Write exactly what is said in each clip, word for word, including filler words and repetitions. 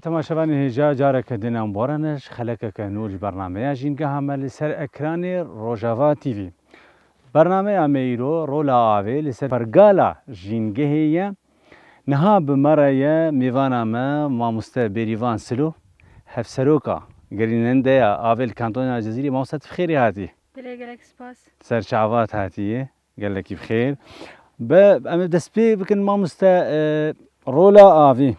Temaşevanên hêja, careke din em bi we re ne ji xelekeke nû ji bernameya Jîngeha me li ser ekranê Rojava T V. Bernameya me îro rola avê li ser pergala Jîngehê ye. Niha bi me re ye mêvana me mamoste Bêrîvan Silo, hevseroka gerînendeya avê li Kantona Cezîrê. Mamoste, tu bi xêrî hatî. Dilê gelek spas. Ser çavat hatî ye. Gelekî bi xêr. Be, em ê dest pê bikin mamoste, e, rola avê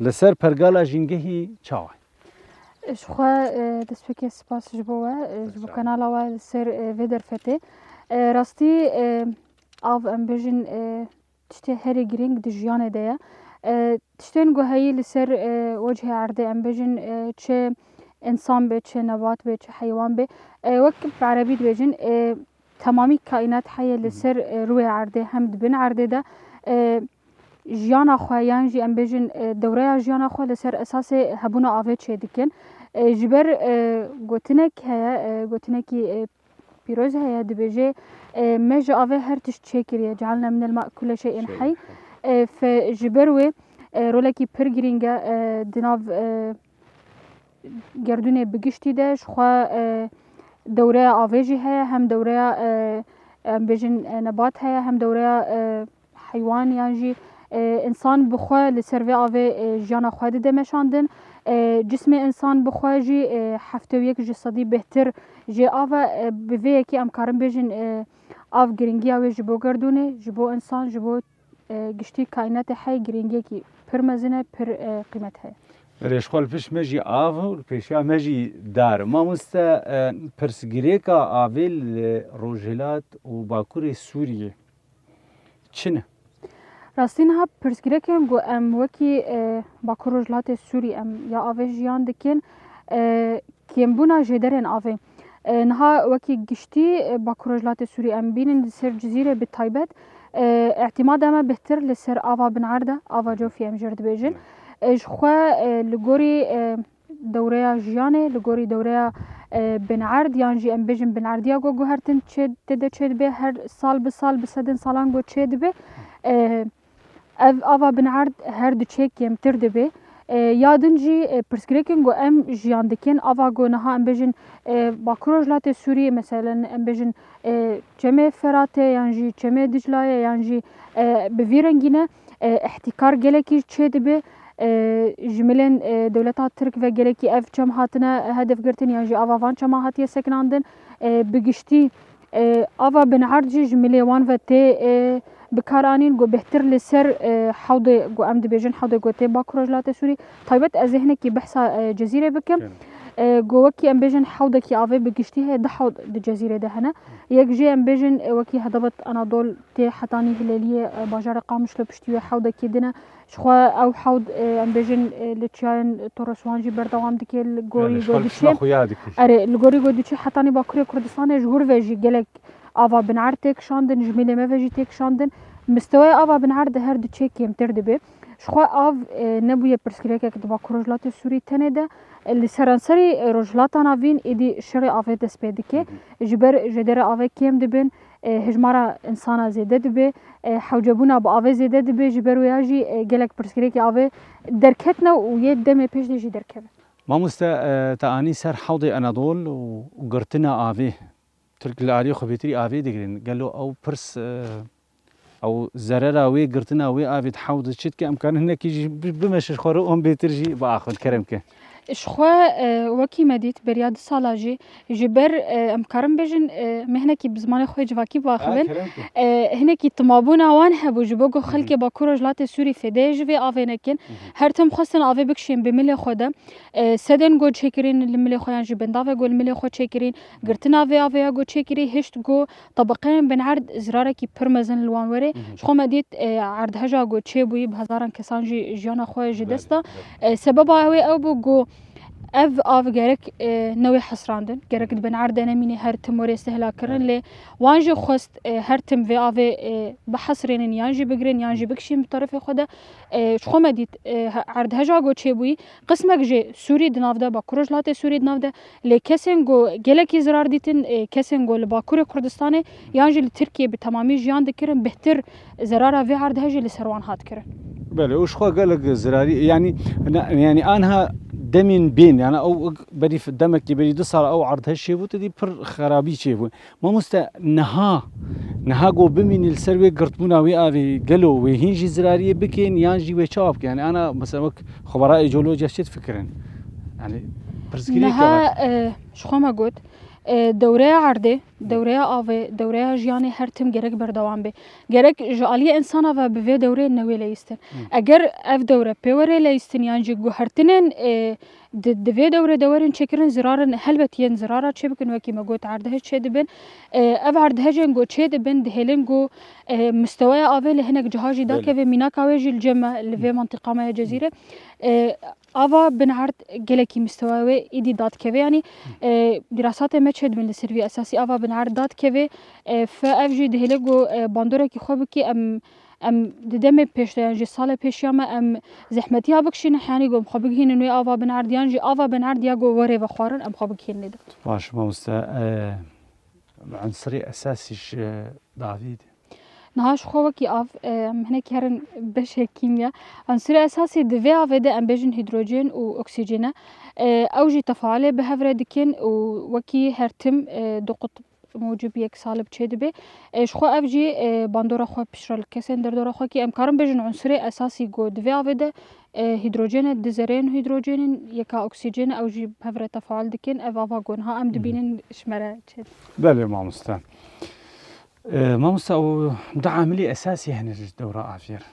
li ser pergala Jîngehî çawa ye? Ji xwe, e, destpêkê spas ji bo we, e, ji bo Sağ ol. Kanala we li ser, e, vê derfetê. E, rastî, e, av em bêjin, e, tiştê herî girîng di jiyanê de ye. E, tiştên ku heyî li ser, e, wecihê erdê em bêjin, e, çi însan be, çi nebat be, çi heywan be. E, wek bi erebî dibêjin, e, temamî kaînat heye li Hı hı. ser, e, rûyê erdê, hem di bin erdê de, e, jiyana xwe yan jî em bêjin, e, dewreya jiyana xwe li ser esasê hebûna avê çêdikin. E, ji ber, e, gotinek heye, e, gotinekî, e, pîroz heye, dibêje, e, me ji avê her tişt çêkiriye. Cealne minel ma kulle şeyin Şey. Hey. E, fe, ji ber wê, e, rolekî pir girîng e, e, di nav, e, gerdûnê bi giştî de ji xwe, e, dewreya avê jî heye, hem dewreya, e, em bêjin, e, nebat heye, hem dewreya, e, heywan yan jî, e, însan bi xwe li ser vê avê, e, jiyana xwe dide meşandin. E, cismê însan bi xwe jî, e, heftê û yek ji sedî bêhtir jê av e. E, bi vê yekê em karin bêjin, e, av girîngiya wê ji bo gerdûnê, ji bo însan, ji bo, e, giştî kaînatê hey girîngiyekî pir mezin e, pir, e, qîmet heye. Erê, ji xwe li pişt me jî av û li pêşiya me jî dar. Mamoste, e, pirsgirêka avê li Rojhilat û Bakurê Sûriyê çi ne? Rastî niha pirsgirêkên ku em wekî, e, Bakur Rojhilatê Sûrî em ya avê jiyan dikin, e, kêmbûna jêderên avê. E, niha wekî giştî, e, Bakur Rojhilatê Sûrî em bînin li ser Cizîrê bi taybet, e, îtîmada me bêhtir li ser ava binerd e, ava cofî em jê re dibêjin. E, ji xwe, e, li gorî, e, dewreya jiyanê, li gorî dewreya, e, binerd yan jî em bêjin binerdiya ku guhertin çê, tê de çêdibe, her sal bi sal, bi sedên salan ku çêdibe, e, ev ava binerd her diçe kêmtir dibe. E, ya din jî, e, pirsgirêkên ku em jiyan dikin, ava ku niha em bêjin, e, Bakur Rojhilatê Sûriyê, meselen em bêjin, e, Çemê Feratê yan jî Çemê Diclayê yan jî, e, bi vî rengî ne, e, îhtîkar gelekî çêdibe. E, ji milên, e, dewleta Tirk ve gelekî ev çem hatine hedefgirtin yan jî ava van çema hatiye sekinandin. E, bi giştî, e, ava binerd jî ji milê wan ve tê, e, bikaranîn, ku bêhtir li ser, e, hewdê, ku em dibêjin hewdê ku tê Bakur Rojhilatê Sûrî. Taybet ez ê hinekî behsa, e, Cezîrê bikim. Kêne. E, ku wekî em bêjin hewdekî avê bi giştî heye, du hewd di Cezîrê de hene. Yek jê em bêjin, e, wekî Hedebet Anadol tê hetanî Hilêliyê, e, bajarê Qamişlo piştî wê hewdekî din e. Ji xwe ew hewd, e, em bêjin, e, li çiyayên Toroswan jî berdewam dike, li gorî Yani, ji xwe li pişt me diçe. Xuya dike. Erê, li gorî ku diçe hetanî Bakurê Kurdistanê ji hûr ve jî gelek ava binerd tê kişandin, ji milê me ve jî tê kişandin. Mistewaya ava binerd her diçe kêmtir dibe. Ji xwe av, e, nebûye pirsgirêkek di Bakur Rojhilatê Sûrî tenê de. E, li seranserî, e, Rojhilata Navîn êdî şerê avê dest pê dike. Hı hı. Ji ber jêderê avê kêm dibin, e, hejmara însana zêde dibe, e, hewcebûna bi avê zêde dibe, ji ber wêya jî, e, gelek pirsgirêkê avê derketine û yê demê pêş de jî derkeve. Mamoste, e, te anî ser hewdê Anadol û girtina avê. Tirk li aliyê xwe bêtirî avê digirin. Gelo ew pirs, e, ew zerera wê girtina wê avê di hewd de çi dike? Em karin hinekî jî bi-, bimeşin ji xwe re û em bêtir jî biaxivin. Kerem ke. Ji xwe, e, wekî me dît, beriya du sala jî ji ber, e, em karin bêjin, e, me hinekî bi zimanê xwe civakî biaxivin. Ha, kerem ke. E, hinekî timabûna wan hebû ji bo ku Hı hı. xelkê Bakur Rojhilatê Sûrî fêdeyê ji vê avê nekin. Hı hı. Her tim xwestin avê bikişên bi milê xwe de. E, sedên ku çêkirîn li milê xwe yan jî bendavê ku li milê xwe çêkirîn, girtina vê avê ya ku çêkirî hişt ku tebeqeyên binerd zirarekî pir mezin li wan were. Hı hı. Ji xwe me dît, e, erdheja ku çêbûyî bi hezaran kesan jî jiyana xwe ji Belê, dest da. Belê. E, sebeba wê ew bû ku ev av gerek, e, newê hesrandin, gerek Hı hı. di binerd de nemîne her tim were istihlak kirin, Evet. lê wan jî xwest, e, her tim vê avê, e, bihesrênin yan jî bigirin yan jî bikişîn bi terefê xwe de. E, ji xwe me dît, e, he-, erdheja ku çêbûyî, qismek jê Sûrî di nav de, Bakur Rojhilatê Sûrî di nav de, lê kesên ku gelekî zirar dîtin, e, kesên ku li Bakurê Kurdistanê yan jî li Tirkiyê bi temamî jiyan dikirin, bêhtir zerara vê erdhejê li ser wan hat kirin. Belê, û ji xwe gelek zirarî, yanî, ne, yanî anha demên bên, yanî ew berî f-, demekî berî du sal ew erdhej çêbû, te dî pir xerabî çêbû. Mamoste, niha, niha ku bimînî li ser wê girtbûna wê avê, gelo wê hîn jî zirariyê bikin yan jî wê çawa bikin? Yanî ana, mesela wek xubera ecolojiya çi difikirin? Yanî pirsgirêk Niha, e, ji xwe me got, e, dewreya erdê, dewreya avê, dewreya jiyanê her tim gerek berdewam be. Gerek ji aliyê insana ve bi vê dewrê newê leyîstin. Eger ev dewre pê were leyîstin yan jî guhertinên, e, di, di vê dewre de werin çêkirin, zirarin, helbet yên zirara çêbikin, wekî me got erdhej çêdibin. E, ev erdhejên ku çêdibin, dihêlin ku, e, mistewaya avê li hinek ciha jî Belê. dakeve, mînaka wê jî li cem me, li vê mantîqa me ya Cezîrê. E, Ava bin erd gelekî mistewa wê îdî dadikeve. Yanî, e, dîrasatê me çêdibin li ser vî esasî ava bin erd dadikeve. E, fe ev jî dihêle ku, e, bandorekî xwe bikî, em, em di demê pêş de yan jî salê pêşiya me em zehmetiya bikişînin, yanî ku em xwe bigihînin wê ava bin erd yan jî ava bin erd ya ku were vexwarin em xwe bigihînin lê de. Baş, mamoste, e, unsirê esasî ji davî de. Niha ji xwe wekî av, e, em hinek herin beşê kîmya. Unsirê esasî di vê avê de em bêjin hîdrojen û oksîjen e. E, ew jî tefaalê bi hev re dikin û wekî her tim, e, du qutb mucib yek salib çêdibe. E, ji xwe ev jî, e, bandora xwe piştre li kesên derdora xwe kî em karin bêjin unsirê esasî ku di vê avê de, e, hîdrojen e, du zereyên hîdrojenên, yeka oksîjen e, ew jî bi hev re tefaal dikin. Ev ava ku niha em dibînin ji me re çêdibe. Belê mamoste. E, mamoste, ew du amilî esasî hene ji dewra avê re.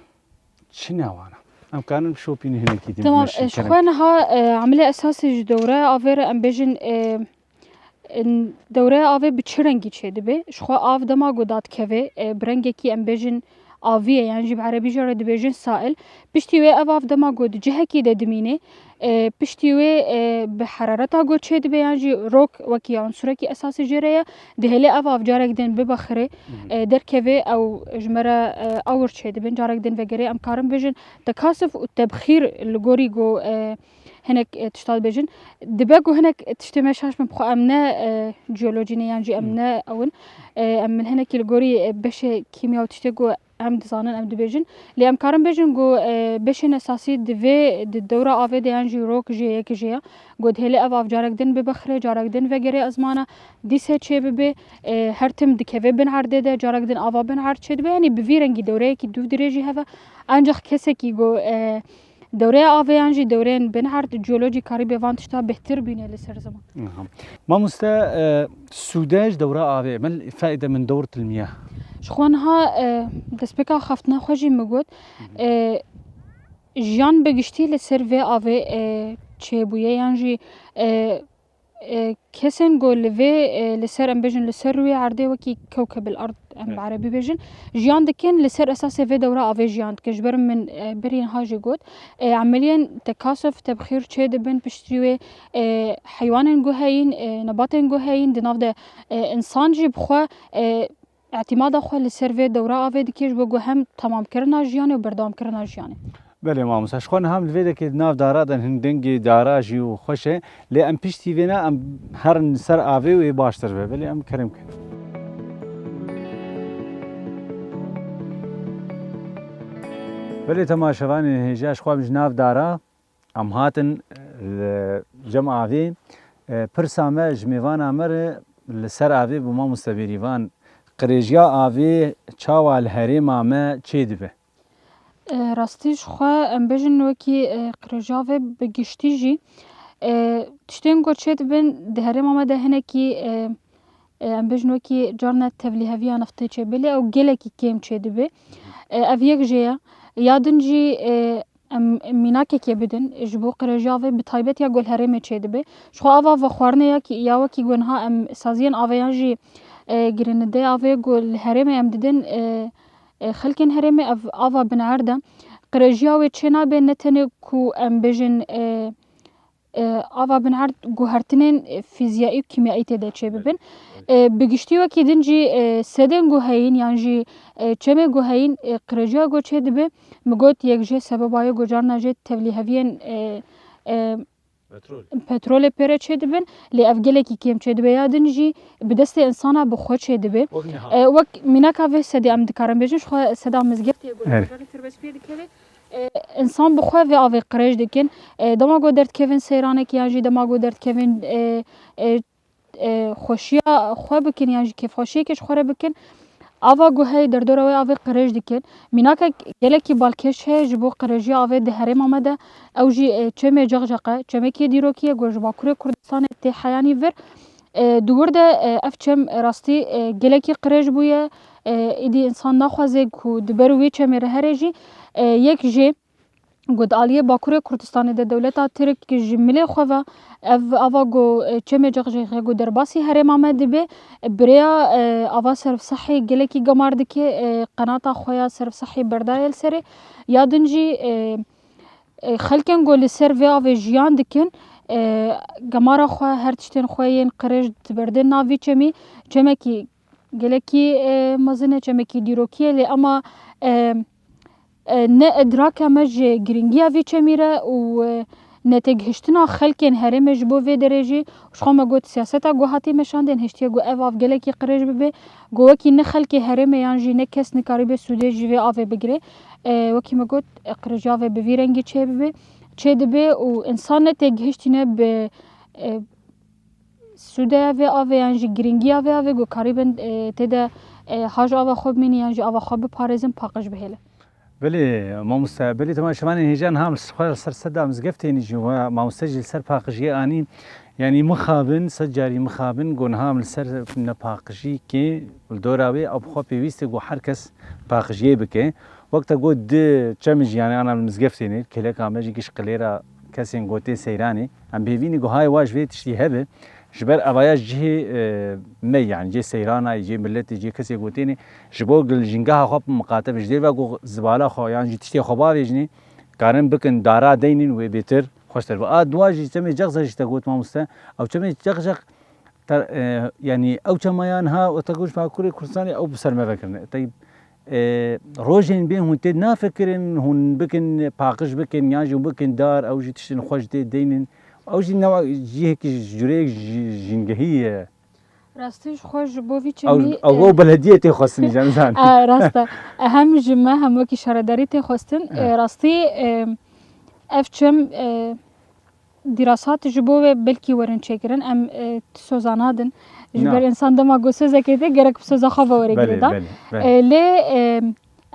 Çi ne wana? Em karin bişopînin hinekî din Tamam, bine e, ji şîkirin. xwe niha, e, amilê esasî ji dewreya avê re em bêjin, e, in, dewreya avê bi çi rengî çêdibe? Ji xwe av dema ku dadikeve, e, bi rengekî em bêjin avî ye, yan jî bi erebî jî re dibêjin sail. Piştî wê ev av dema ku di cihekî de dimîne, e, piştî wê, e, bi herareta ku çêdibe, yan jî rok wekî unsurekî esasî jê re ye, dihêle ev av carek din bibexire, e, derkeve ew ji me re, e, awir çêdibin, carek din vegerê em karin bêjin tekasif û tebxîr li gorî ku, e, hinek, e, tişta dibêjin. Dibe ku hinek tiştê me şaş bin, bi xwe em ne, e, jeolojî ne yan jî em ne ew in. E, em hinekî li gorî, e, beşê kîmya û tiştê ku em dizanin, em dibêjin. Lê em karin bêjin ku, e, beşên esasî di vê, di dewra avê de yan jî rok jê yek jê ya. Ku dihêle ev av carek din bibexire, carek din vegerê ezmana, dîse çê bibe, e, her tim dikeve bin erdê de, carek din ava bin erd çê dibe. Yanî bi vî rengî dewreyekî dûv dirêjî heve. Ancaq kesekî ku, e, dewreya avê yan jî dewreyên bin erd, jeolojî karîbe van tişta bêhtir bîne li ser ziman. Aha. Mamoste, e, sûde ji dewra avê, min fayde min dewr tilmiya. Ji xwe niha, e, destpêka xeftina xwe jî min got, e, jiyan bi giştî li ser vê avê, e, çêbûye yan jî, e, e, kesên ku li vê, e, li ser, em bêjin, li ser rûyê erdê wekî kewkebil erd, em bi Evet. erebî bêjin, jiyan dikin, li ser esasê vê dewra avê jiyan dikin. Ji ber min, e, berî niha jî got, e, emeliyên tekasuf, tebxîr çêdibin, piştî wê, e, heywanên guheyîn, e, nebatên guheyîn, di nav de, e, insan jî bi xwe, e, îtîmada xwe li ser vê dewra avê dike, ji bo ku hem temamkirina jiyanê û berdewamkirina jiyanê. Belê mamoste, ji xwe niha em li vê dekê di nav dara de hin dengê dara jî û xweş e, lê em piştî vê ne em herin ser avê wê baştir be. Belê em kerem kin. Belê temaşevanên hêja, ji xwe em ji nav dara em hatin, e, cem avê. E, pirsa me ji mêvana me re li ser avê bû, mamoste Bêrîvan. Qirêjiya avê çawa li herêma me çêdibe? E, rastî ji xwe em bêjin wekî, e, qirêjiya avê bi giştî jî, e, tiştên ku çêdibin di herêma me de hinekî, e, e, em bêjin wekî carna tevlîheviya neftê çêbe, lê ew gelekî kêm çêdibe. E, ev yek jê ye. Ya din jî, e, em mînakekê bidin ji bo qirêjiya avê, bi taybet ya ku li herêmê çêdibe. Ji xwe ava vexwarinê ya kî, ya wekî ku niha em saziyên avê yan jî, e, girênideyê avê ku li herêmê em didin, e, e, xelkên herêmê ev ava binerd e. Qirêjiya wê çênabe ne tenê ku em bêjin, e, e, ava binerd guhertinên, e, fîziyayî û kîmyayî tê de çêbibin. E, bi giştî wekî din jî, e, sedên guheyîn yan jî, e, çemê guheyîn, e, qirêjiya ku çêdibe, min got yek jê sebeba ye ku carna jê tevlîheviyên, e, e, Petrol. petrolê pê re çêdibin, lê ev gelekî kêm çêdibe. Ya din jî bi destê insana bi xwe çêdibe. Wek niha. E, wek mînaka vê sedê em dikarin bêjin, ji xwe seda mizgeftê ye ku Evet. li Bajarê Tirbespiyê dikeve. E, Însan bi xwe vê avê qirêj dikin. E, dema ku derdikevin seyranekê yan jî dema ku derdikevin, e, e, e, xweşiya xwe bikin yan jî kêfxweşiyekê ji xwe re bikin. Ava ku heye derdora wê avê qirêj dikin. Mînakek gelekî balkêş heye ji bo qirêjiya avê di herêma me de. Ew jî, e, çemê Ceqceq e. Çemekî dîrokî ye ku ji Bakurê Kurdistanê tê heyanî vir. E, di wir de, e, ev çem rastî, e, gelekî qirêj bûye. E, îdî însan naxwaze ku di ber wê çemê re here jî, e, yek jê ku di aliyê Bakurê Kurdistanê de dewleta Tirk ji milê xwe ve ev ava ku, e, çemê Ceqceqê ku derbasî herêma me dibe, bi rêya, e, ava serfsehî gelekî gemar dike, e, qenata xwe ya serfsehî berdaye li serê. Ya din jî, e, e, xelkên ku li ser vê avê jiyan dikin, e, gemara xwe, her tiştên xwe yên qirêj diberdin nav vî çemî. Çemekî gelekî, e, mezin e, çemekî dîrokî ye, lê ema, e, e, ne idraka me ji girîngiya vî çemî re û, e, netêgihiştina xelkên herêmê ji bo vê derê jî, ji xwe me got siyaseta ku hatî meşandin hiştiye ku ev av gelekî qirêj bibe, ku wekî ne xelkê herêmê yan jî ne kes nikarîbe sûdê ji vê avê bigire. E, wekî me got, e, qirêjiya avê bi vî rengî çêbibe, çêdibe û însan ne têgihiştîne bi, e, sûdeya vê avê yan jî girîngiya vê avê ku karîbin, e, tê de, e, ha ji ava xwe bimînin yan jî ava xwe biparêzin, paqij bihêlin. Belê, mamoste, belê temaşevanên hêja niha em li xwe li ser seda mizgeftê nîşin we mamoste jî li ser paqijiyê anî. Yanî mixabin, sed carî mixabin, ku niha em li ser nepaqijî kê li dora wê ew bi xwe pêwîst e ku her kes paqijiyê bike. Wek te got di çem jî, yanî ana li mizgeftê ne, kêleka me jî giş qilêra kesên ku tê seyranê. Em bêvînî ku hay wa ji vê tiştî hebe, ji ber evaya cihê, e, me, yanî cihê seyrana, cihê miletê, cihê kesê ku têne, ji bo gil jingeha xwe miqate be, ji dêr ve ku zibala xwe yan jî tiştê xwe bavêjinê, karin bikin dara deynin wê bêtir xweştir be. A dua jî çemê Ceqceq jî te got mamoste, ew çemê Ceqceq te, e, yanî ew çema ya niha we te got ji Bakurê Kurdistanê ew bi ser me ve kirine. Te, e, rojên bên hûn tê nafikirin, hûn bikin, paqij bikin, yan jî hûn bikin dar, ew jî tiştên xweş dê deynin. Ew jî newa cihekî ji cûreyek ji-, jîngehî ye. Rastî ji xwe ji bo vî Ew, çemî, ew e, bo belediyê tê xwestin, îcan zan. E, rast e. E, hem ji me hem wekî şaredarî tê xwestin. E, rastî, e, ev çem, e, dîrasat ji bo wê belkî werin çêkirin. Em, e, ti soza nadin. Ji Na. ber însan dema ku sozekê tê gerek bi soza xwe ve were Belê, girêdan. belê, belê. E, lê, e,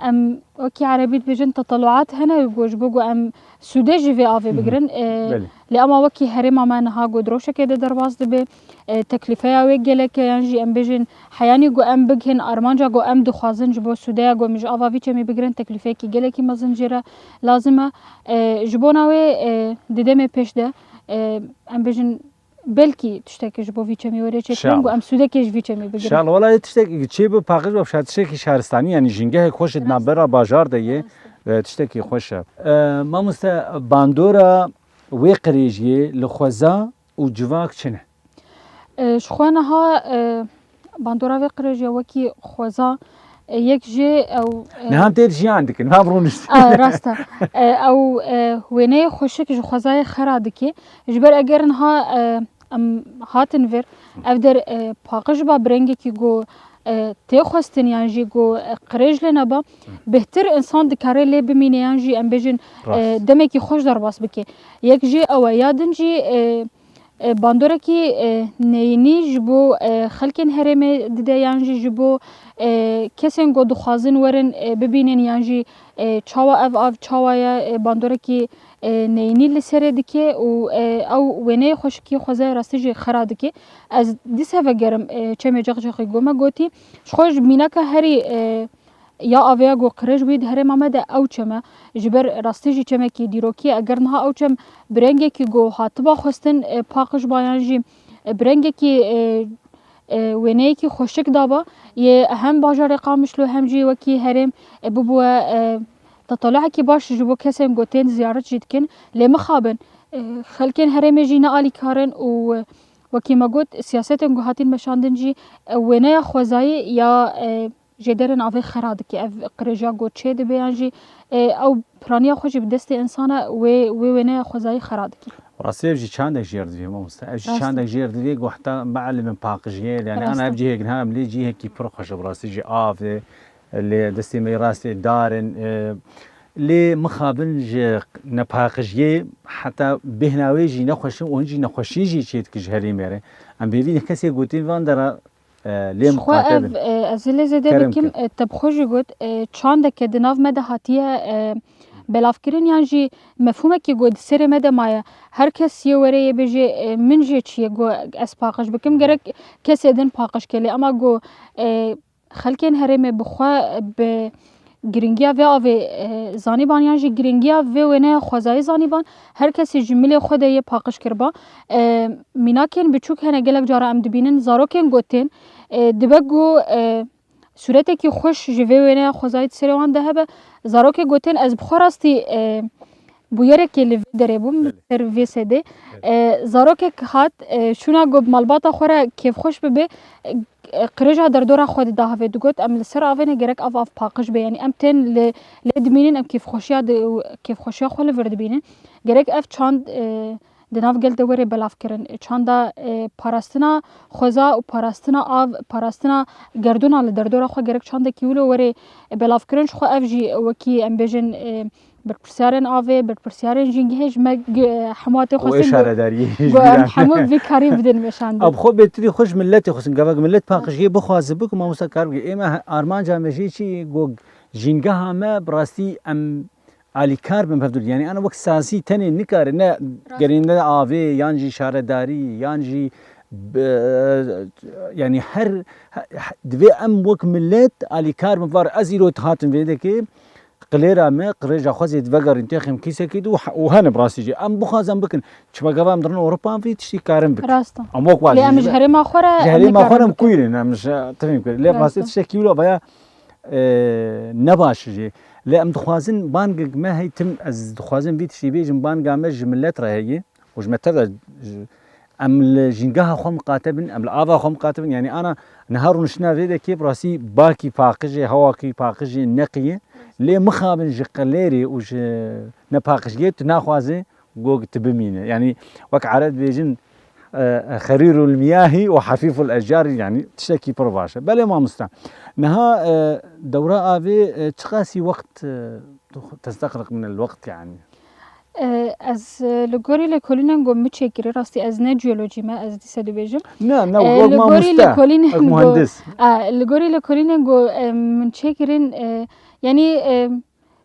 em wekî erebî dibêjin teteluat hene ku ji bo ku em sûdê ji vê avê Hı hı. bigirin. E, Belê. lê ema wekî herêma me niha ku di rojekê de derbas dibe, e, teklîfeya wê gelek e, yan jî em bêjin heyanî ku em bigihin armanca ku em dixwazin ji bo sûdeya ku em ji ava vî çemî bigirin, teklîfeyekî gelekî mezin jê re lazim e. E, ji bona wê, e, di demê pêş de, e, em bêjin belkî tiştekî ji bo vî çemî were çêkirin, Şal. ku em sûdekê ji vî çemî bigirin. Şal, wela yê tiştekî çê bi paqij be, şa-, tiştekî şaristanî, yanî jingehek xweş e di Rast. navbera bajar de ye, Rast. e, tiştekî xweş e. E, mamoste, bandora wê qirêjiyê li xweza û civak çi ne? E, ji xwe niha, e, bandora vê qirêjiya wekî xweza, e, yek jê ew, e, Niha em tê de jiyan dikin, niha em rûniştin. E, rast e. E, ew, e, wêneyê xweşik ji xwezayê xera dike. Ji ber eger niha, e, em hatin vir, ev der, e, paqij ba bi rengekî ku, e, tê xwestin yan jî ku, e, qirêj lê neba, bêhtir însan dikare lê bimîne yan jî em bêjin, e, Rast. demekî xweş derbas bike. Yek jê ew e. Ya din jî, e, e, bandorekî, e, neyînî ji bo, e, xelkên herêmê dide yan jî ji bo, e, kesên ku dixwazin werin, e, bibînin yan jî, e, çawa ev av çawa ye, e, bandorekî, e, neyînî li serê dike û, e, ew wêneyê xweşikî xwezayê rastî jî xera dike. Ez dîse vegerim, e, çemê Ceqceqê ku me gotî. Ji xwe ji mînaka herî, e, ya avêya ku qirêj bûyî di herêma me de ew çem e. Ji ber rastî jî çemekî dîrokî ye. Eger niha ew çem bi rengekî ku hatiba xwestin, e, paqij ba yan jî, e, bi rengekî, e, e, wêneyekî xweşik daba, yê hem bajarê Qamişlo hem jî wekî herêm, e, bibûye, e, teteluekî baş ji bo kesên ku tên ziyaret jî dikin. Lê mixabin, e, xelkên herêmê jî ne alîkar in û, e, wekî me got, siyasetên ku hatîn meşandin jî, e, wêneya xwezayî ya, e, jêderên avê xera dike. Ev qirêja ku çê dibe yan jî, e, ew piraniya xwe jî bi destê însan e, wê, wê wêneya xwezayî xera dike. Rastî ev jî çandek jêr divê mamoste. Ev jî Rast e. çandek jêr divê ku heta bielîmin paqijiyê. Yani ana Rast ev e. cihêk niha em lê cihekî pir xweş e. Bi rastî jî av e, lê destê me yê rastê dar in, e, Lê mixabin ji nepaqijiyê heta bêhna wê jî nexweş in û hin jî nexweşî jî çêdike ji herêmê re. Em bêvî kesê gotin van dera, e, lê Ji xwe muqate ev, bin. e, ez ê lê zêde Kerem bikim, kin. e, te bi xwe jî got, e, çandeke di nav me de hatiye, e, belavkirin yan jî mefhûmekî ku di serê me de maye. Her kes yê were yê bêje, e, min jê çi ye ku ez paqij bikim, gerek kesê din paqij ke lê. Ema ku, e, xelkên herêmê bi xwe bi giringiya vê avê, e, zanîban yan jî giringiya vê wêneya xwezayê zanîban, her kesî ji milê xwe de yê paqij kiriba. E, mînakên biçûk hene gelek cara em dibînin, zarokên ku tên, e, dibe ku, e, sûretekî xweş ji vê wêneya xwezayê di serê wan de hebe. Zarokê ku tên, ez bi xwe rastî, e, bûyerekê li vê derê bûm, Belê. ser vê sedê. Belê. E, zarokek hat, e, şûna ku bi malbata xwe re kêfxweş bibe, e, qirêja derdora xwe dida hevê, digot, em li ser avê ne, gerek ev av paqij be. Yanî em tên li, lê dimînin, em kêfxweşiya di, kêfxweşiya xwe li vir dibînin. Gerek ev çand, e, di nav gel de were belavkirin. Çanda, e, parastina xweza û parastina av, parastina gerdûna li derdora xwe gerek çandekî wilo were belavkirin. Ji xwe ev jî wekî em bêjin, e, berpirsiyarên avê, berpirsiyarên jîngehê ji me gi-, hemû hatê Û xwestin ê ku, şaredariyê ji ku em bîran. hemû vî karî bidin meşandin. Ab xwe bêtirî xwe ji milletê xwestin. Gava millet paqijiyê bixwaze bikin, mamosta kar bike. Ême he-, armanca me jî çi ku jîngeha me bi rastî em alîkar bin bi hevdû. Yanî ana wek sazî tenê nikare, ne Rast. gerînde avê, yan jî şaredarî, yan jî bi, yanî her, he-, he-, divê em wek millet alîkar bin. Var ez îro hatim vê dekê, qilêra me, qirêja xwe zêde vegerîn têxim kîsekê de û he-, û hene bi rastî jî. Em bixwazin bikin. Çima gava em dirin Ewropa, em vî tiştî karin bikin. Rast e. Em wek Lê em ji ji herêma xwe re Ji em herêma xwe nikarin re em bikin. kuyrin, em ji, tifêm kirin. Lê bi rastî Rast e. tiştekî wilo vaya, e, ne baş jî. Lê em dixwazin bangek me hey tim, ez dixwazim vî tiştî bêjim, banga me ji millet re heye. Û ji me tev de ji, em li jîngeha xwe miqate bin, em li ava xwe miqate bin. Yanî ana niha rûniştina vê dekê bi rastî bakî paqij e, hewakî paqij e, neqî ye. Lê mixabin ji qilêrê û ji nepaqijiyê tu naxwaze gog tu bimîne. Yanî wek ereb dibêjin, e, xerîrul miyahî û hafîful eşcarî, yanî tiştekî pir baş e. Belê mamosta. Niha, e, dewra avê, e, çiqasî wext, e, testeqriq min el wext yanî? E, ez, e, li gorî lêkolînên ku min çêkirî, rastî ez ne jeolojî me, ez dîse dibêjim. Ne, ne, E, wek li gorî mamoste, lêkolînên wek ku, muhendis. e, li gorî lêkolînên ku, e, min çêkirin, e, yanî, e,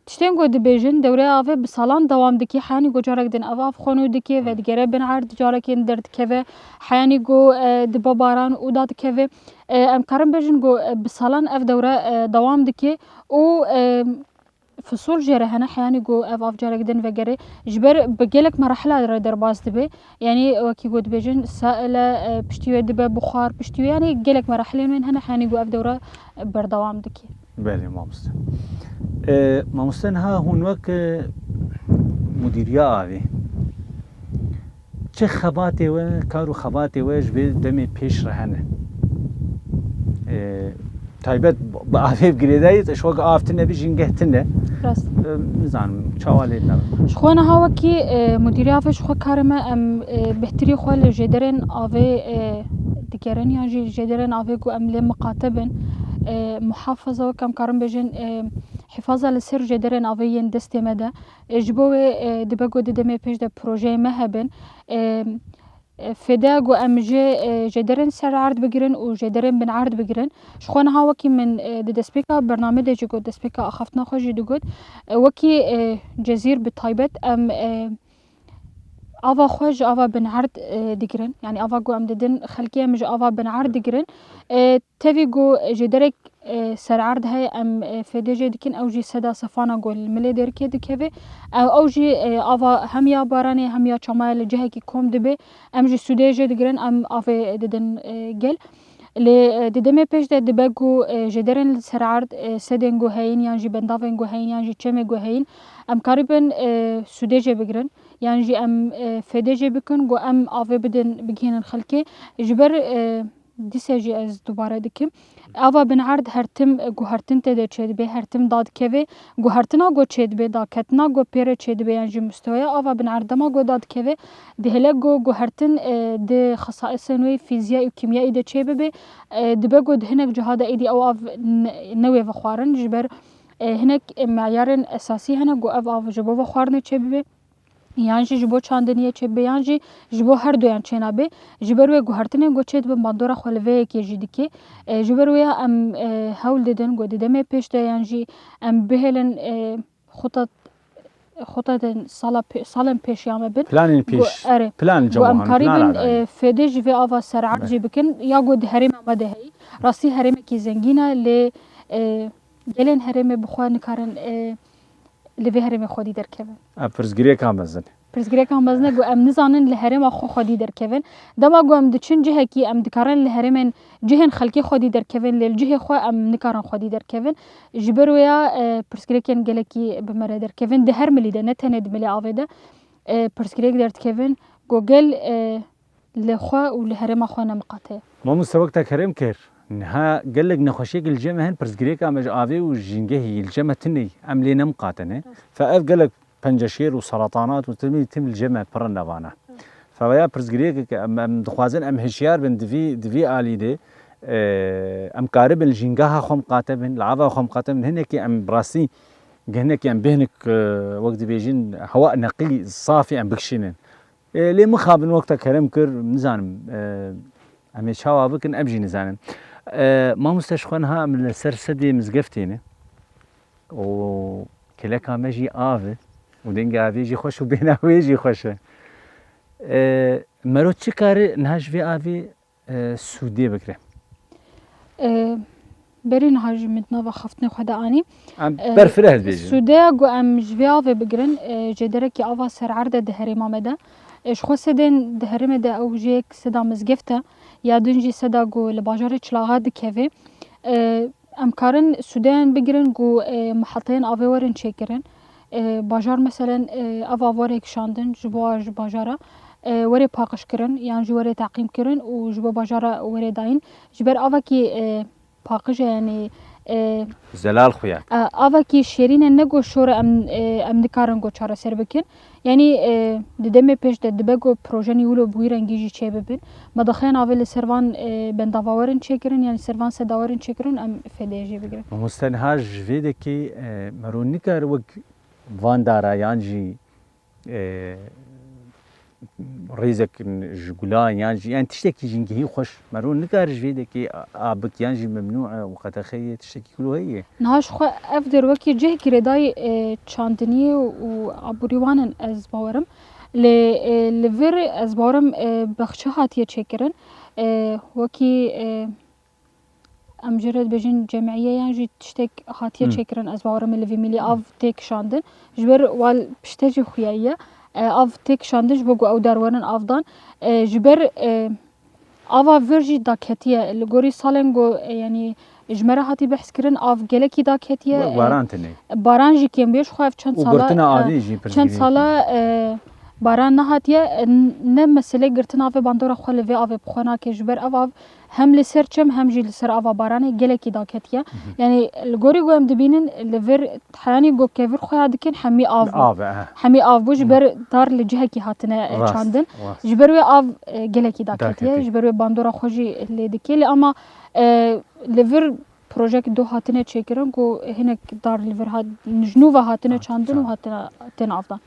tiştên ku dibêjin, dewreya avê bi salan dewam dike, heyanî ku carek din ev av xwe nû dike, vedigere bin erd, carekên derdikeve, heyanî ku, e, dibe baran û dadikeve. E, em karin bêjin ku, e, bi salan ev dewre, e, dewam dike û, e, Fisûl jê re hene, heyanî ku ev av carek din vegere, ji ber bi gelek merahila re derbas dibe. Yanî wekî ku dibêjin, saile, e, piştî wê dibe buxar, piştî wê, yanî gelek merahilên wên hene, heyanî ku ev dewre, e, berdewam dike. Belê mamoste. E, mamoste, niha hûn wek, e, mudîriya avê, çi xebatê we, kar û xebatê we ji vê demê pêş re hene? E, taybet bi avê girêdayî, ji wek av tune bî, jîngeh tune. Rast. E, nizanim, çawa lê nebe. Ji xwe niha wekî, e, mudîrê avê ji xwe karê me, em, e, bêhtirî xwe li jêderên avê, e, digerin yan jî jêderên avê ku em lê miqate bin, e, muhafaza wek em karin bêjin, e, hifaza li ser jêderên avê yên destê me de. E, ji bo wê, e, dibe ku di demê pêş de projeyê me hebin. E, e, fêde ku em ji, e, jêderên ser erd bigirin û jêderên bin erd bigirin. Ji xwe niha wekî min, e, di destpêka bername de jî got, destpêka axaftina xwe jî digot, e, wekî, e, Cezîr bi taybet em, e, ava xwe ji ava bin erd, e, digirin. Yanî ava ku em didin xelkê, em ji ava bin erd digirin. E, tevî ku jêderek, e, ser erd heye, em, e, fêdê jê dikin, ew jî seda sefana ku li milê dêrikê dikeve. Ew, ew jî, e, ava hem ya baranê hem ya çamaya li cihekî kom dibe. Em jî sûdê jê digirin, em avê didin, e, gel. Lê, e, di demê pêş de dibe ku, e, jêderên li ser erd, e, sedên ku heyîn yan jî bendavên ku heyîn yan jî çemê ku heyîn, em karibin, e, sûdê jê bigirin. Yan jî em, e, fêdê jê bikin ku em avê bidin, bigihînin xelkê. Ji ber, e, dîse jî ez dubare dikim. Ava bin erd her tim, e, guhertin tê de çêdibe, her tim dadikeve. Guhertina ku çêdibe, daketina ku pê re çêdibe, yan jî musteweya ava bin erd dema ku dadikeve, dihêle ku guhertin, e, di xesaisên wê fîziyayî û kîmyayî de çêbibe, e, dibe ku di hinek ciha de êdî ew av ne, newê vexwarin, ji ber E, hinek, e, meyarên esasî hene ku ev av ji bo vexwarinê çêbibe, yan jî ji bo çandiniyê çêbibe, yan jî ji bo her duyan çênabe. Ji ber wê guhertinên ku çêdibin bandora xwe li vê yekê jî dike. E, ji ber wê ya em, e, hewl didin ku di demê pêş de yan jî em bihêlin, e, xuta, xuta din sala pê-, salên pêşiya me bin. Planên Ku-, pêş, erê. Plan Ku cem em wihan, karî plan bin, alay. e, fêdê ji vê ava ser'erd Be. jî bikin, ya ku di herêma me de heyî. Rastî herêmekî zengîn e, lê, e, gelên herêmê bi xwe nikarin, e, li vê herêmê xwedî derkevin. Ev pirsgirêka mezin. Pirsgirêka mezin e ku em nizanin li herêma xwe xwedî derkevin. Dema ku em diçin cihekî, em dikarin li herêmên cihên xelkê xwedî derkevin, lê li cihê xwe em nikarin xwedî derkevin. Ji ber wê ya, e, pirsgirêkên gelekî bi me re derkevin. Di her milî de, ne tenê di milê avê de, e, pirsgirêk derdikevin ku gel, e, li xwe û li herêma xwe nemiqate. Mamoste, wek te kerem kir. Niha gelek nexweşiyek li cem me hin, pirsgirêka me ji avê û jîngehî li cem me tune ye. Em lê nemiqatine. Fe ev gelek penceşêr û seratanat û timî tim li cem me pir in evana. Fe veya pirsgirêkek em, em dixwazin em hişyar bin di vî, di vî alî de, e, em karibin li jîngeha xwe miqate bin, li ava xwe miqate bin, hinekî em bi rastî, hinekî em bêhnik, e, wek dibêjin, hewa neqî safî em bikişînin. E, lê mixabin wek te kerem kir, nizanim, e, em ê çawa bikin, em jî nizanin. E, mamoste ji xwe niha em li ser sedê mizgeftê ne û keleka me jî av e û dengê avê jî xweş û bêhna wê jî xweş e. E, mero çi kare niha ji vê avê, e, sûdê bigire? E, berî niha jî min di nava xeftinê xwe de anî. Em E, berfireh dibêjin. Sûdeya ku em ji vê avê bigirin, e, jêderekî ava ser'erd e di herêma me de. E, ji xwe sedên di herêmê de ew jê yek seda mizgeft e, ya din jî seda ku li bajarê Çilaxa dikeve. E, em karin sûdeyan bigirin ku, e, miheteyên avê werin çêkirin. E, bajar meselen, e, ev av were kişandin ji bo ji bajara, e, were paqijkirin yan jî were teqîmkirin û ji bo bajara were dayîn. Ji ber avekî, e, paqij e, yanî, e, Zelal xuya. e, avekî şêrîn e, ne ku şor e, em, e, em nikarin ku çareser bikin. Yanî, e, di demê pêş de dibe ku projenî wilo bi wî rengî jî çêbibin. Me daxuyan avê li ser van, e, bendava werin çêkirin, yanî ser van seda werin çêkirin, em fêdeyê jê bigirin. Mamoste, niha ji vê dekê, e, mero nikare wek van dara yan jî, e, rêzek ji gulan yan jî, yani tiştekî jîngehî xweş. Mero nikare ji vê dekê a, a bik yan jî memnû e û qedexe ye, tiştekî ku heye. Niha ji xwe ev der wekî cihekî girêdayî, e, çandiniyê û aborî wan in, ez bawerim. Lê, e, li vir ez bawerim, e, baxçe hatiye çêkirin. E, wekî, e, em jê re dibêjin cemîye yan jî tiştek hatiye Hı. çêkirin, ez bawerim li vî milî av tê kişandin. Ji ber wal pişte jî xuya ye. E, av tê kişandin ji bo ku ew dar werin avdan. E, ji ber, e, ava vir jî daketiye. Li gorî salên ku, e, yanî ji me re hatî behs kirin, av gelekî daketiye. Wek E, baran tune. Baran jî kêm bûye. Ji xwe ev çend Û sala, girtina e, avê jî pirsgirêk çend e. sala, e, baran nehatiye. E, n-, ne mesele girtina avê bandora xwe li vê avê bi xwe nake. Ji ber ev av hem li ser çem hem jî li ser ava baranê gelekî daketiye. Hı hı. Yanî li gorî ku em dibînin li vir heyanî ku kevir xwe ya dikin hemî av bû. Av e, he. Hemî av bû, ji Hı. ber dar li cihekî hatine, e, Rast, çandin. rast. Ji ber wê av, e, gelekî daketiye. Daketiye. Ji ber wê bandora xwe jî lê dike. Lê ama, e, li vir projek do hatine çêkirin ku hinek dar li vir hat, ji nû ve hatine Hat, çandin û çand. hatine, tên avdan.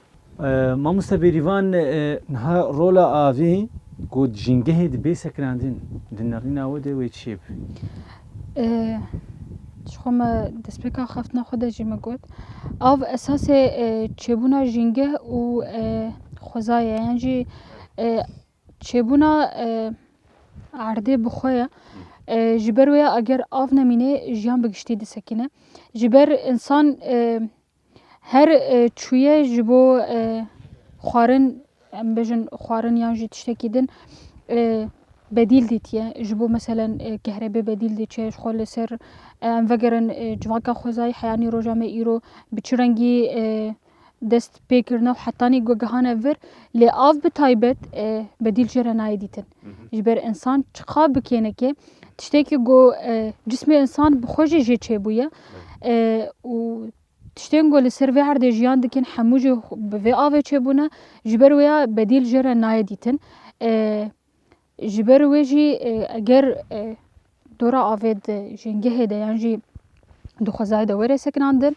E, mamoste Bêrîvan, e, niha rola avê ku di jîngehê dibe sekinandin, di nerîna we de wê çi bû? E, ji xwe me destpêka xeftina xwe de jî me got. Av esasê, e, çêbûna jîngeh û, e, xwezayê, yan jî, e, çêbûna, e, erdê bi xwe ye. E, ji ber wê ya eger av nemîne, jiyan bi giştî disekine. Ji ber însan, e, her, e, çûye ji bo, e, xwarin, em bêjin xwarin yan jî tiştekî din, e, bedîl dîtiye. Ji bo meselen, e, kehrebê bedîl diçe, ji xwe li ser, e, em vegerin, e, civaka xwezayî heyanî roja me îro bi çi rengî, e, dest pê kirine û hetanî ku gihane vir, lê av bi taybet, e, bedîl jê re nayê dîtin. Hı hı. Ji ber însan çiqa bikêneke, tiştekî ku, e, cismê însan bi xwe jî jê çêbûye, Evet. e, û tiştên ku li ser vê erdê jiyan dikin, hemû jî bi vê avê çêbûne, ji ber wê ya bedîl jê re nayê dîtin. E, Ji ber wê jî, e, eger, e, dora avê de, jêngehê de yan jî di xwezayê de were sekinandin.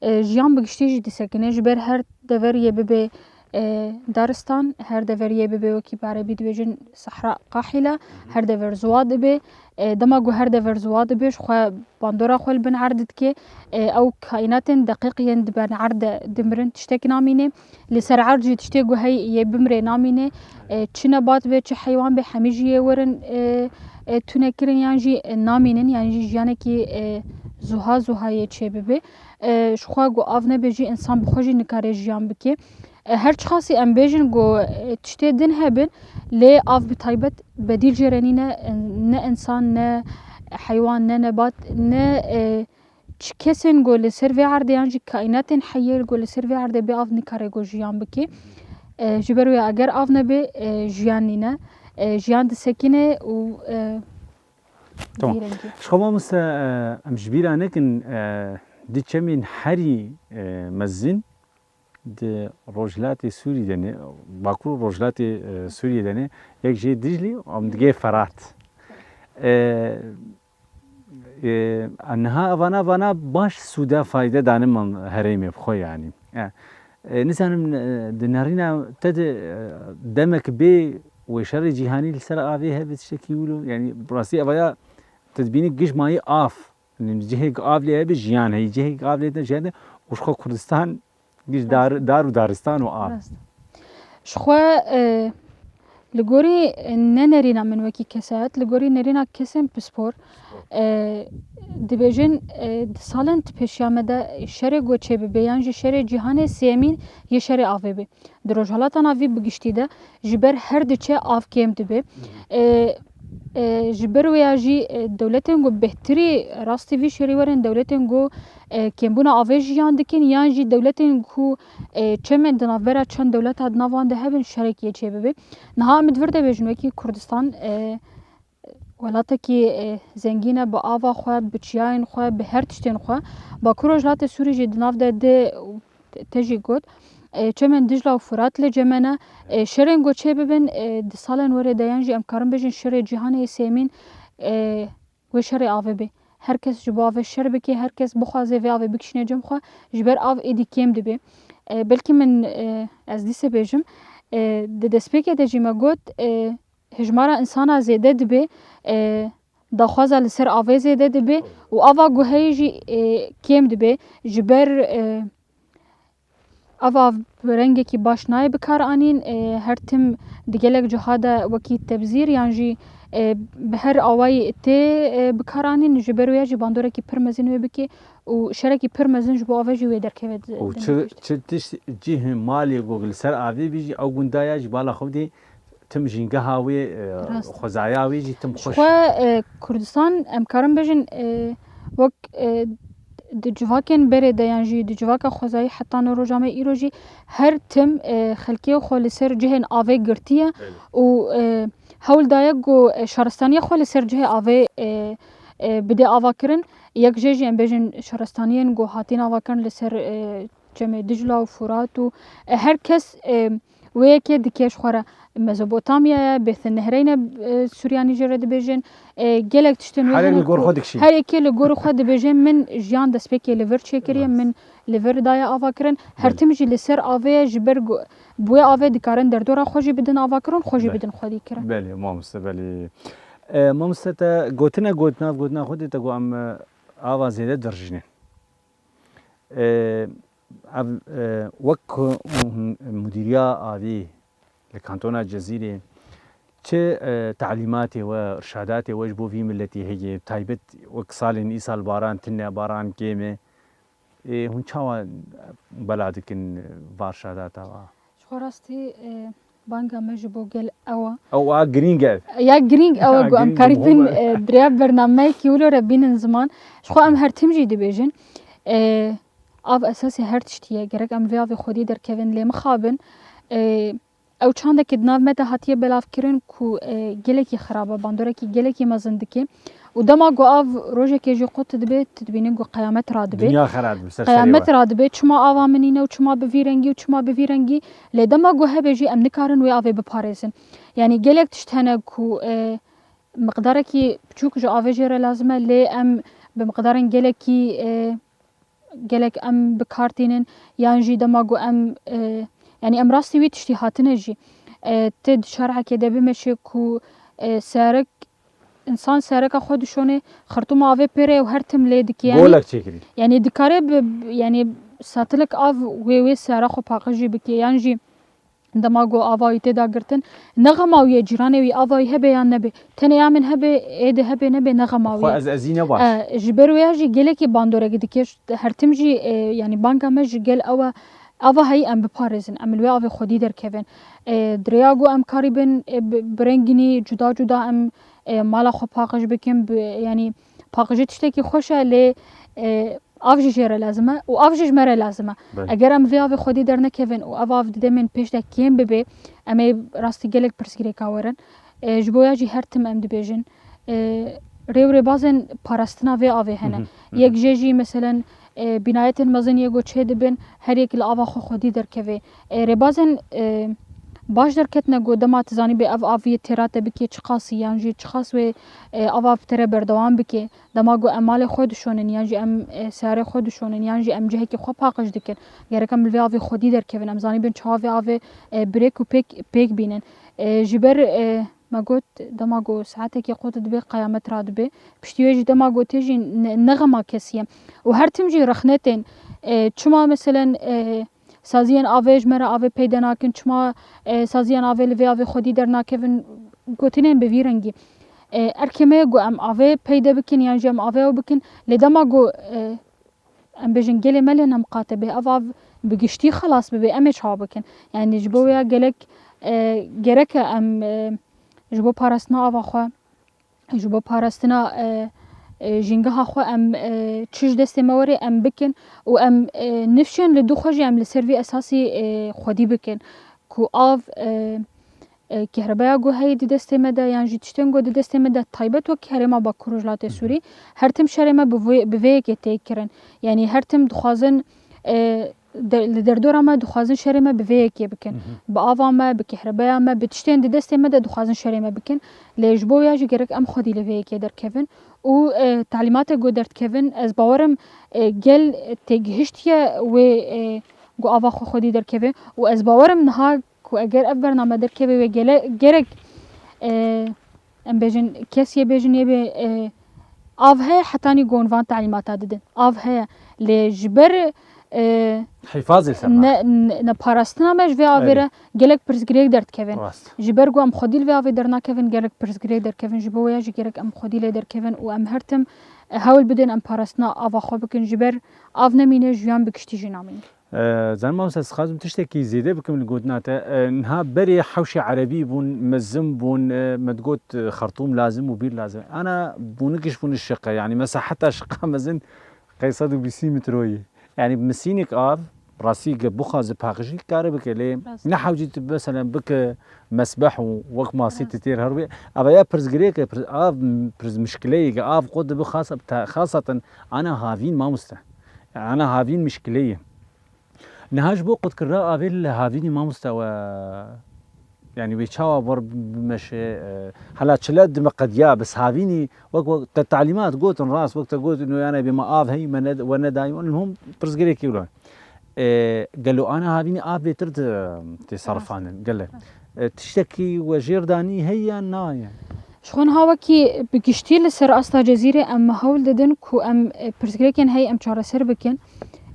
E, jiyan bi giştî jî disekine, ji ber her dever yê bibe, e, daristan, her dever yê bibe wekî bi erebî dibêjin sehra qahîle, her dever ziwa dibe. E, dema ku her dever ziwa dibe, ji xwe bandora xwe li bin erd dike. E, ew kaînatên deqîq yên di bin erd de dimirin, tiştek namîne. Li ser erd jî tiştê ku heyî yê bimrê namîne. E, çi nebat be, çi heywan be, hemî jî yê werin, e, e, tunekirin yan jî, e, namînin, yan jî jiyanekî, e, zuha zuha yê çêbibe. E, ji xwe ku av nebe jî, însan bi xwe jî nikare jiyan bike. E, her çiqasî em bêjin ku, e, tiştê din hebin, lê av bi taybet bedîl jê re nîne, e, ne însan, ne heywan, ne nebat, ne, e, çi kesên ku li ser vê erdê yan jî kaînatên heyê ku li ser vê erdê bê av nikare ku jiyan bike. E, ji ber wê eger av nebe, e, jiyan nîne. E, jiyan disekine û, e, Tamam. vî rengî. Ji xwe mamoste, e, em ji bîra nekin, e, di çemên herî, e, mezin di Rojhilatê Sûrî de ne, Bakur û Rojhilatê, e, Sûriyê de ne, yek jê Diclî, em digê Ferat. E, e, niha evana vana baş sûde fayde dane man herêmê bi xwe yanî. E, e, nizanim, e, di nerîna te de, e, demek bê wê şerê cîhanî li ser avê hebe tiştekî wilo. Yanî bi rastî evaya te dibînî giş mayî av. Yanî cihêk av lê hebe jiyan heye, cihêk av lê ne jiyan heye. Û ji xwe Kurdistan giş dar, dar û daristan û av. Rast. Ji xwe, e, li gorî, e, ne nerîna min wekî kesayet, li gorî nerîna kesên pispor, e, dibêjin, e, di salên di pêşiya me de şerê ku çêbibe yan jî şerê cîhanê sêyemîn yê şerê avê be. Di Rojhilata Navî bi giştî de ji ber her diçe av kêm dibe. E, e, ji ber wê ya jî, e, dewletên ku bêhtirî rastî vî şerî werin, dewletên ku, e, kêmbûna avê jiyan dikin yan jî dewletên ku, e, çemên di navbera çend dewleta di nav wan de hebin şerekî yê çêbibe. Niha em di vir de bêjin wekî Kurdistan, e, welatekî, e, zengîn e bi ava xwe, bi çiyayên xwe, bi her tiştên xwe. Bakur Rojhilatê Sûrî jî di nav de di, te jî got, e, çemên Dicla û Furat li cem me ne. E, şerên ku çêbibin, e, di salên werê de yan jî em karin bêjin şerê cîhanê yê sêmîn, e, wê şerê avê bê. Her kes ji bo avê şer bike, her kes bixwaze vê avê bikişîne cem xwe, ji ber av êdî kêm dibe. E, belkî min, e, ez dîse bêjim, e, di destpêkê de jî me got, e, hejmara însana zêde dibe, e, daxwaza li ser avê zêde dibe û ava ku heye jî, e, kêm dibe. Ji ber, e, ava bi rengekî baş nayê bikaranîn, e, her tim di gelek ciha de wekî tebzîr yan jî, e, bi her awayî tê, e, bikaranîn, ji ber wê jî bandorekî pir mezin wê bike û şerekî pir mezin ji bo avê jî wê derkeve di, Û di çi, nivîşt. çi tişt cih malê ku li ser avê bî jî ew gunda ya ji bala xwe dê tim jîngeha wê, e, Rast. xwezaya wê jî tim Ji xweş. xwe, e, Kurdistan, em karin bêjin, e, wek, e, di civakên berê de yan jî di civaka xwezayî heta no roja me îro jî her tim, e, xelkê xwe li ser cihên avê girtiye Belê. û, e, hewl daye ku, e, şaristaniya xwe li ser cihê avê, e, e, bide avakirin. Yek jê jî em bêjin şaristaniyên ku hatîn avakirin li ser, e, çemê Dicla û Furat û, e, her kes, e, wê yekê dike ji xwe re. Mezopotamya ye, Bêtî Nehreyne, e, Suryanî jê re dibêjin. E, gelek tiştên wê Her yek hene li gor ku xwe dikişîn. her yekê li gor xwe dibêje, min jiyan destpêkê li vir çêkiriye, Rast. min li vir daye avakirin. Her Belê. tim jî li ser avê ye, ji ber ku bi wê avê dikarin derdora xwe jî bidin avakirin, xwe jî Belê. bidin xwedîkirin. Belê, mamoste, belê. E, mamoste te gotine got, nav gotina xwe de te got em, e, ava zêde dirjînin. E, ev, e, wek ku hûn mudîriya avî li kantona Cezîrê çi, e, talîmatê we, irşadatê we ji bo vî miletî heye, taybet wek salên îsal baran tune, baran kêm e. E, hûn çawa bela dikin va irşadata wa? Ji xwe rastî, e, banga me ji bo gel ew e. Ew a girîng e. Ya girîng ew e Ya ku em girîng karîbin, muhim e. e, di rêya bernameyekî wilo re bînin ziman. Ji xwe em her tim jî dibêjin. E, av esasê her tiştî ye. Gerek em vê avê xwedî derkevin, lê mixabin. E, ew çandekî di nav me de hatiye belavkirin ku, e, gelekî xirab e, bandorekî gelekî mezin dike. Û dema ku av rojekê jî qut dibe, tu dibînî ku qeyamet radibe. Dinya xera dibe, ser serê Qeyamet we. radibe, çima ava min nîne û çima bi vî rengî û çima bi vî rengî? Lê dema ku hebe jî em nikarin wê avê biparêzin. Yanî gelek tişt hene ku, e, miqdarekî biçûk ji avê jê re lazim e, lê em bi miqdarên gelekî, e, gelek em bi kar tînin, yan jî dema ku em, e, yanî em rastî wî tiştî hatine jî. E, tu di şer'ekê de bimeşe ku, e, serek, însan sereka xwe dişonê, xirtûma avê pê re ye û her tim lê dike. Yanî, Golek çêkirî. Yanî dikare bi, bi, yanî satilik av wê, wê sera xwe paqij jî bike, yan jî dema ku ava wî tê da girtin, ne xema wî ye, cîranê wî ava wî hebe yan nebe, tenê ya min hebe, ê de hebe nebe, ne xema wî Xwe ye. ez ezî ne baş. E, ji ber wê ya jî gelekî bandorek dike. Her tim jî, e, yanî banga me ji gel ew e, ava heyî em biparêzin, em li wê avê xwedî derkevin. E, di rêya ku em karîbin, e, bi, bi rengînî cuda cuda em, e, mala xwe paqij bikin, bi, yanî paqijî tiştekî xweş e, lê, e, av jî jê re lazim e û av jî ji me re lazim e. Belê. Eger em vê avê xwedî dernekevin û ev av di demên pêş de kêm bibe, em ê rastî gelek pirsgirêka werin. E, ji bo ya jî her tim em dibêjin, e, rê û rêbazên parastina vê avê hene. Hı hı, hı hı. Yek jê jî, meselen, e, bînayetên mezin yê ku çê dibin, her yek li ava xwe xwedî derkeve. E, rêbazên, e, baş derketine ku dema tu zanî bê ev av yê têra te bike çiqasî, yan jî çiqas wê, e, av av te re berdewam bike. Dema ku em malê xwe dişonin, yan jî em, e, seyarê xwe dişonin, yan jî em cihekî xwe paqij dikin, gerek em li vê avê xwedî derkevin. Em zanîbin çawa vê avê, e, birêk û pêk, pêk bînin. E, ji ber, e, me got, dema ku saetekê qut dibe, qeyamet radibe. Piştî wê jî dema ku tê jî ne, ne xema kesî ye. Û her tim jî rexne tên. E, çima meselen, e, saziyên avê ji me re avê peyde nakin, çima, e, saziyên avê li vê avê xwedî dernakevin, gotinên bi vî rengî. E, erkê me ye ku em avê peyde bikin, yan jî em avê ew bikin, lê dema ku, e, em bêjin gelê me lê ne miqate bê, ev av bi giştî xelas bibe, em ê çawa bikin? Yanî ji bo wê ya gelek, e, gerek e em, e, ji bo parastina ava xwe, ji bo parastina, e, e, jîngeha xwe em, e, çi ji destê me were em bikin û em, e, nifşên li dû xwe jî em li ser vî esasî, e, xwedî bikin ku av, e, e, kehrebeya ku heyî di destê me de yan jî tiştên ku di destê me de taybet wek herêma Bakur Rojhilatê Hı hı. Sûrî, her tim şerê me bi vê, bi vê yekê tê kirin. Yanî her tim dixwazin, e, de, li derdora me dixwazin şerê me bi vê yekê bikin. Hı hı. Bi ava me, bi kehrebeya me, bi tiştên di destê me de dixwazin şerê me bikin. Lê ji bo ya jî gerek em xwedî li vê yekê derkevin û, e, talîmatê ku derdikevin, ez bawerim, e, gel têgihiştiye wê, e, ku ava xwe xwedî derkeve û ez bawerim niha ku eger ev bername derkeve wê gele-, gerek, e, em bêjin, kes yê bêjin yê bê, e, av heye, hetanî gon van talîmata didin. Av heye. Lê ji ber, e, Hîfazê li ser ne, ne, ne parastina me ji vê avê Erê. re gelek pirsgirêk derdikevin. Rast. Ji ber ku em xwedî li vê avê dernakevin, gelek pirsgirêk derkevin. Ji bo wê ya jî gerek em xwedî lê derkevin û em her tim, e, hewl bidin em parastina ava xwe bikin. Ji ber av nemîne, jiyan bi giştî jî namîne. E, Zanim Mamoste, ez dixwazim tiştekî zêde bikim li gotina te. E, niha berê hewşê erebî bûn, mezin bûn, e, me digot, e, xertûm lazim û bîr lazim. Ana bûnikiş bûn şiqe, yanî mesela heta şiqa mezin qey sed û bîst metroyî. Yanî misînik av, rastî ge bixwaze paqijî kare bike, lê Rast. ne hewcî tu mesela bike mesbeh û wek masî Rast. tu têr her wê. Ava ya pirsgirêke, pir-, av, pirs-, mişkileyeke, av qo dibe xasa-, ta-, xasaten ana havîn mamoste. Ana havîn mişkileyê. Niha ji bo qutkirina avê li havînî mamoste we, yanî wê çawa wer bimeşe, e, hela çile dimeqediya, bes havînî wek, wek te talîmat gotin rast, wek te gotin, no, yanî bê me av heyî, me ne, we nedayî, wan hûn pirsgirêkî wilo. E, gelo ana havînî av bêtir di, tê serifandin, gele. E, tiştekî we jêr danî heye yan na ye? Ji xwe niha wekî bi giştî li ser asta Cezîrê em hewl didin ku em, e, pirsgirêkên heyî em çareser bikin.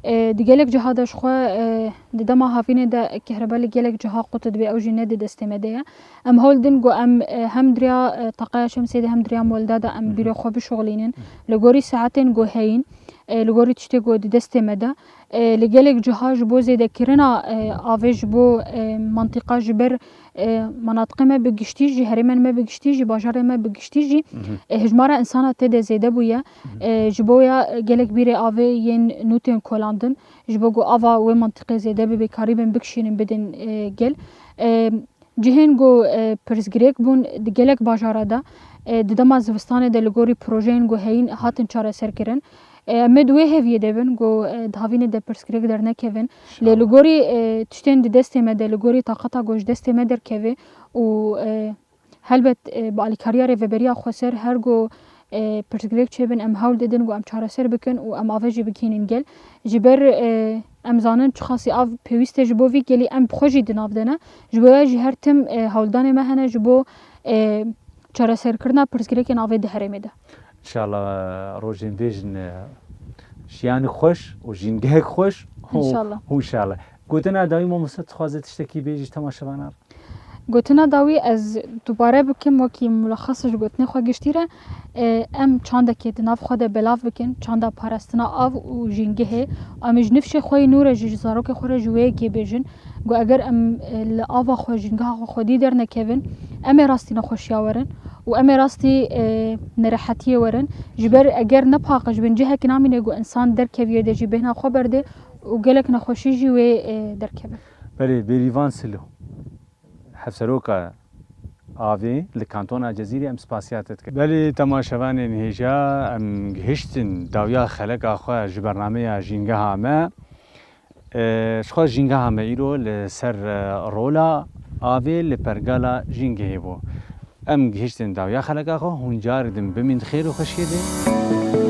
E, di gelek ciha de ji xwe, e, di dema havînê de kehreba li gelek ciha qut dibe, ew jî ne di destê me de ye. Em hewl didin ku em, e, hem di riya, e, taqeya şemsê de hem di riya molda de em Hı hı. bîrê xwe bişuxulînin. Hı. Li gorî saetên ku heyîn, e, li gorî tiştê ku di destê me de. E, li gelek ciha ji bo zêdekirina, e, avê ji bo, e, mantîqa ji ber, e, menatiqê me bi giştî jî, herêmên me bi giştî jî, bajarê me bi giştî jî, Mhm. e, hejmara insana tê de zêde bûye. Mhm. E, ji bo ya, e, gelek bîrê avê yên nû tên kolandin, ji bo ku ava wê mantîqê zêde bibe, karîbin bikişînin bidin, e, gel. E, Cihên ku, e, pirsgirêk bûn di gelek bajara de, e, di dema zivistanê de li gorî projeyên ku heyîn hatin çareserkirin. E, em ê di wê hêviyê de bin ku, e, di havînê de pirsgirêk dernekevin. Lê li gorî, e, tiştên di destê me de, li gorî taqeta ku ji destê me derkeve û, e, helbet, e, bi alîkariya Rêveberiya Xweser her ku, e, pirsgirêk çêbin, em hewl didin ku em çareser bikin û em avê jî bigihînin gel. Ji ber, e, em zanin çiqasî av pêwîst e ji bo vî gelî em bi xwe jî di nav de ne. Ji bo ya jî her tim, e, hewldanê me hene ji bo, e, çareserkirina pirsgirêkên avê di herêmê de. Înşallah rojên bêjin, e, jiyanik xweş û jîngehek xweş û Înşallah. Û înşallah. Gotina dawî mamoste, dixwaze tiştekî bêjî temaşevanan? Gotina dawî ez dubare bikim, wekî mulaxasa ji gotinê xwe giştî re. E, em çandekê di nav xwe de belav bikin, çanda parastina av û jîngehê. Em ji nifşê xwe yî nû re jî, ji zarokê xwe re ji wê yekê bêjin. Ku eger em, e, li ava xwe, jîngeha xwe xwedî dernekevin, em ê rastî nexweşiya werin û em ê rastî, e, nerehetiyê werin. Ji ber eger nepaqij bin, cihekî namîne ku însan derkeviye de jî bêhna xwe berdê û gelek nexweşî jî wê, e, derkevin. Belê, Bêrîvan Silo, Hevseroka Avê li Kantona Cezîrê, em spasiya te dikin. Belê, temaşevanên hêja, em gihiştin dawiya xeleka xwe ji bernameya jîngeha me. E, ji xwe jîngeha me îro li ser, e, rola avê li pergala jîngehê bû. Em gihiştin dawiya xeleka xwe, hûn carê din bimîn di xêr û xweşiyê de.